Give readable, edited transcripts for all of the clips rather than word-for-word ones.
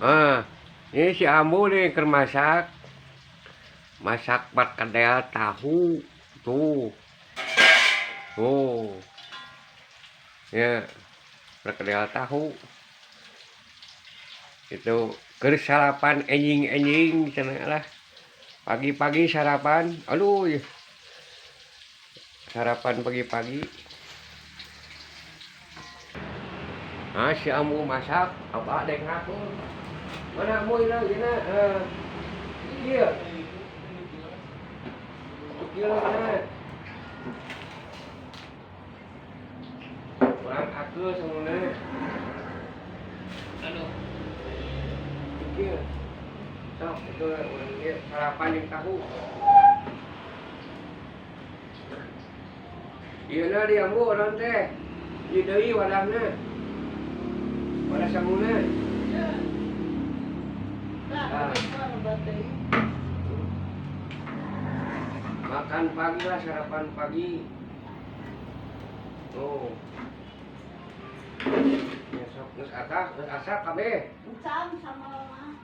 Ah, ini si Ambu nih keur masak. Masak perkedel tahu. Tuh. Oh. Ya, perkedel tahu. Itu keur sarapan enjing-enjing cenah lah. Pagi-pagi sarapan. Aduh. Ya. Sarapan pagi-pagi. Ah, si Ambu masak, apa dek ngaku. Mana Ambu ini gina? Iya. Iya mana? Kurang aku semuanya. Aduh. Iya. Sok itu urang ieu sarapan jeung tahu. Ieu na di Ambu urang teh. Ieu deui wadahna. Wadah sanguna. Ya. Ah. Makan pagi lah, sarapan pagi. Tuh. Ya sok geus asak, geus asak kabeh. Encan sama mah.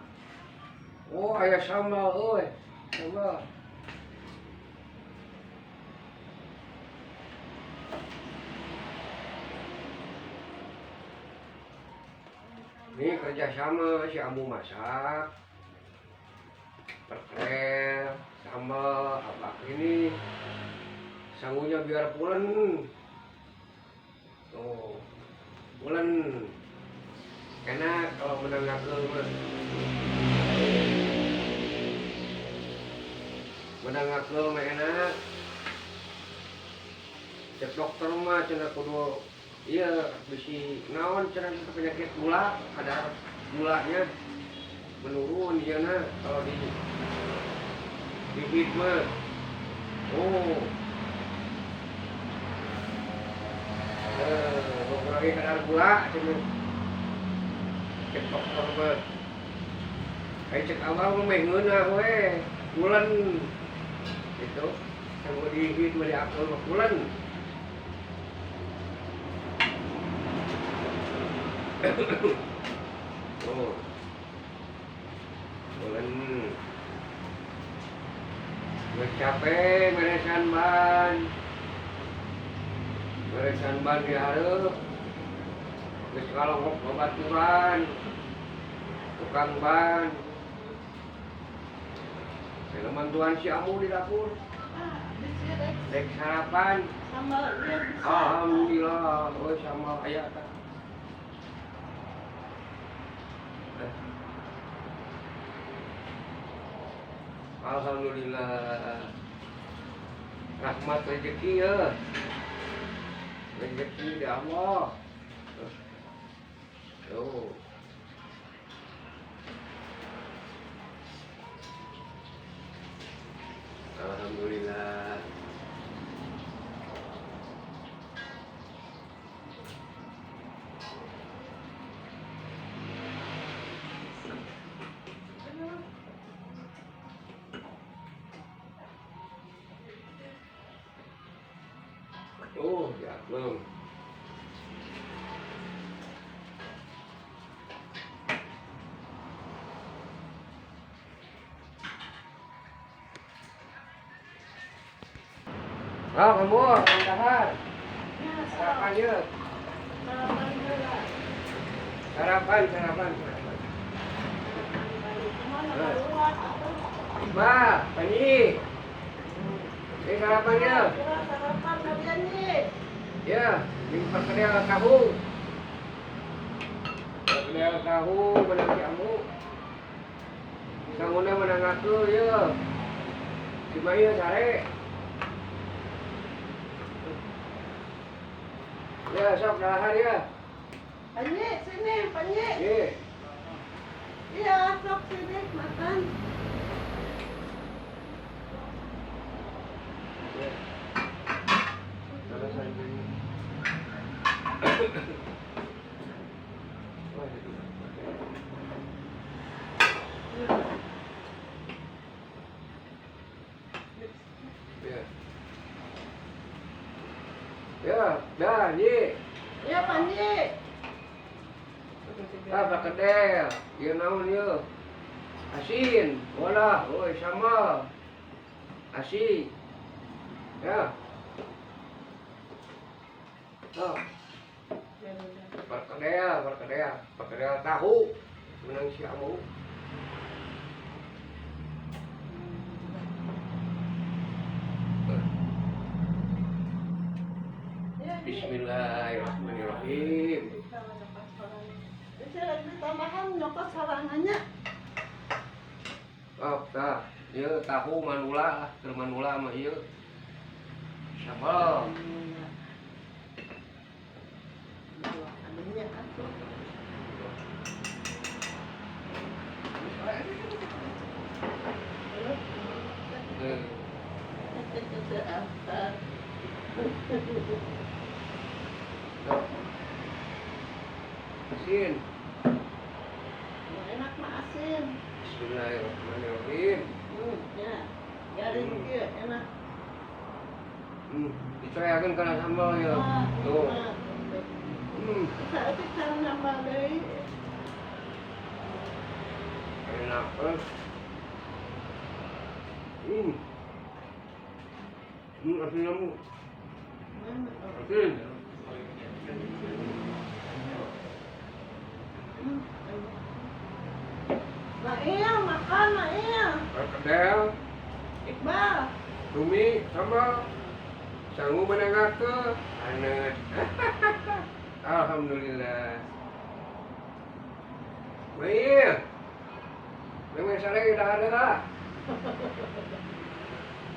Oh, aya sambal euy. Sambal. Ini kerjasama si Ambu masak, perkedel, sambal, apa ini sangunya biar pulen. Tuh, pulen. Enak kalau menang ngakeul mah. Menang ngakeul mah enak. Cek dokter mah cenah kudu iya bisi naon cenah itu penyakit gula, kadar gulanya menurun ieu na kalau di dihit mah. Oh. Mengurangi kadar gula cenah. Cek dokter mah. Ai cek awal mah meh ngeunah we, pulen. Gitu. Sanggup dihit mah diakeul mah pulen. Oh. Pulen. Geus capek beresan ban. Beresan ban di hareup. Geus kalongok babaturan. Tukang ban. Saya bantuan si Ambu di dapur. Ah, bisa deh. Dek sarapan. Sambal iya bisa. Alhamdulillah, oh sambal aya tah. Alhamdulillah. Rahmat rezeki ya. Rezeki di Allah. Tuh. Alhamdulillah. Oh, ya belum. Oh, kamu, dahar. Ya, sok. Sarapan ya. Sarapan heula. Sarapan, sarapan, sarapan. Kumaha keluar atuh. Iqbal, Panji. Ini sarapannya. Kira sarapan kalian nih. Ya, ini perkedel tahu. Perkedel tahu menang si Ambu. Sanguna menang aku ya. Si Maya sare. Ya, sok dahar ya. Panji, sini, Panji. Ye. Iya, sok sini makan. Ya. Selesai dulu. Wah, itu. Ya. Ya, dah, Ji. Iya, Panji. Ah, perkedel. Perkedel, ieu naon ieu? Asin, bola, oi sambal. Asin. Ya. Tuh, perkedel, perkedel, perkedel tahu. Menang si Amu. Bismillahirrahmanirrahim. Bisa lagi tambahan nyokot sarangannya. Oh, tah, ieu tahu manula lah, keur manula mah ieu. Sambal. Adanya atuh. Tuh. Asin. Enak mah asin. Bismillahirrahmanirrahim. Ya. Garing kieu enak. Dicoyakeun kana sambal ya. Tuh. Saeutik cara nambah deui. Enak eh. Asin kamu. Asin. Nah iya, makan, nah iya. Perkedel, Iqbal. Cumi, sambal. Sangu menangake, haneut. Alhamdulillah. Baik. Memang sare dah ada dah.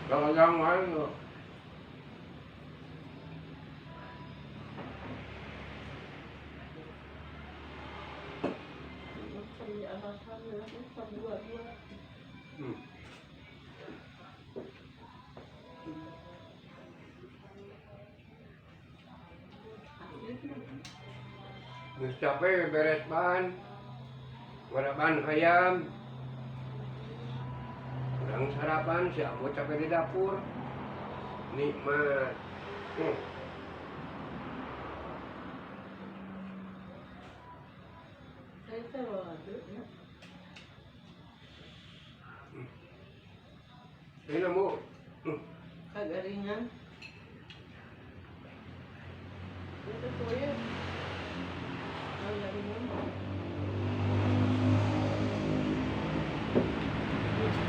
Kalau jangan Geus capek beres ban. Waraban hayam. Kurang sarapan si Ambo capek di dapur. Nikmat. Ini nemu. Kagaringan. Itu kue. Kagaringan.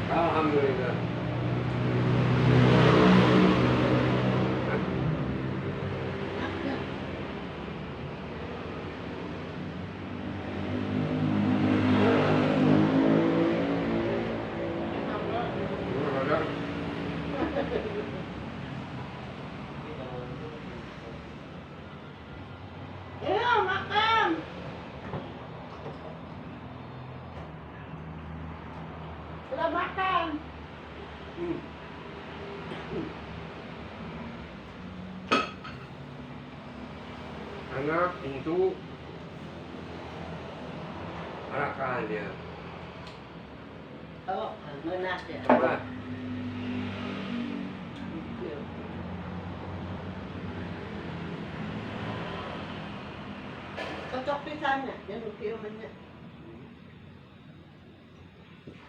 Alhamdulillah. Ayo makan. Sudah makan. Anak itu arakannya. Oh, ngeunah ya. Coba. Cocok pisan nya, jeung kieu mah nya.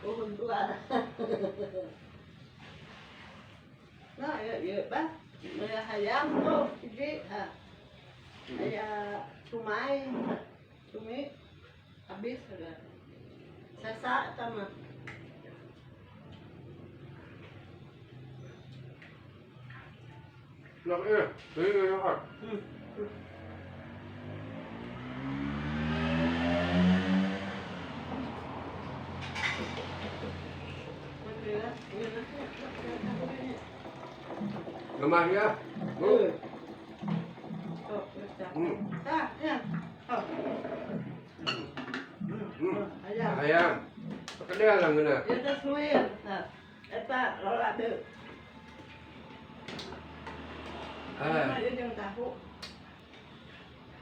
Uhun tua. Nah, ya, ya, bah. Ya, hayam tuh, hiji, ha. Aya cumai, cumi, habis sudah. Sesa eta mah. Enak ya, ini enak. Lemah ya. Ayam. Perkedel lah ngena. Ieu teh suwir. Eta lola deui. Ah, ieu jeung tahu.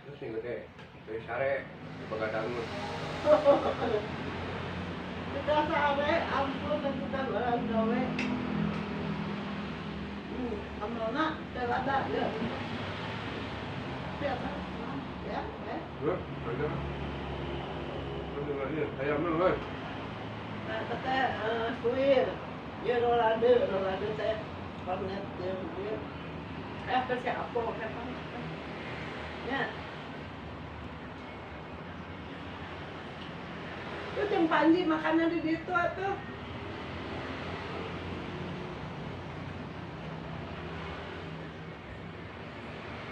Terus nih gede. Dari sare begadang. Kita sare ampun kita orang gawe. Amrona teh lada ya. Siapa? Ya, eh. Ada. Alhamdulillah ya, ayamnya euy. Nah, teh suwir. Ieu rolade, rolade teh kornet jeung ieu. Eh, keur si Apo kapan? Ya. Itu jeung Panji makannya di ditu atuh.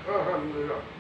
Alhamdulillah.